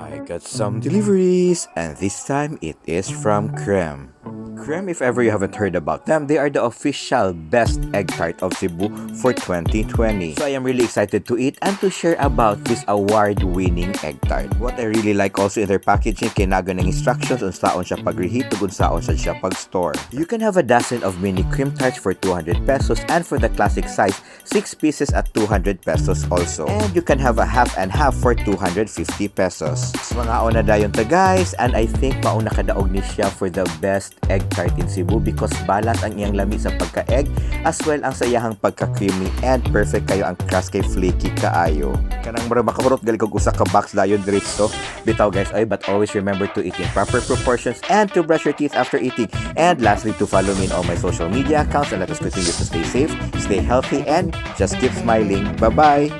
I got some deliveries, and this time it is from Creme. Creme, if ever you haven't heard about them, they are the official best egg tart of Cebu for 2020. So I am really excited to eat and to share about this award-winning egg tart. What I really like also in their packaging, kay naa gyud instructions unsaon siya pag-reheat ug unsaon siya pag-store. You can have a dozen of mini cream tarts for ₱200 and for the classic size, 6 pieces at ₱200 also. And you can have a half and half for ₱250. Mangaon na dayon ta, guys, and I think mao nakadaog ni siya for the best egg tart in Cebu because balance ang iyang lami sa pagka-egg as well ang sa iyahang pagka-creamy and perfect kayo ang crust kay flaky kaayo. Kanang mura makahurot gali kog usa ka box dayon diretso. Bitaw, guys, ay, but always remember to eat in proper proportions and to brush your teeth after eating. And lastly, to follow me in all my social media accounts, and let us continue to stay safe, stay healthy, and just keep smiling. Bye-bye!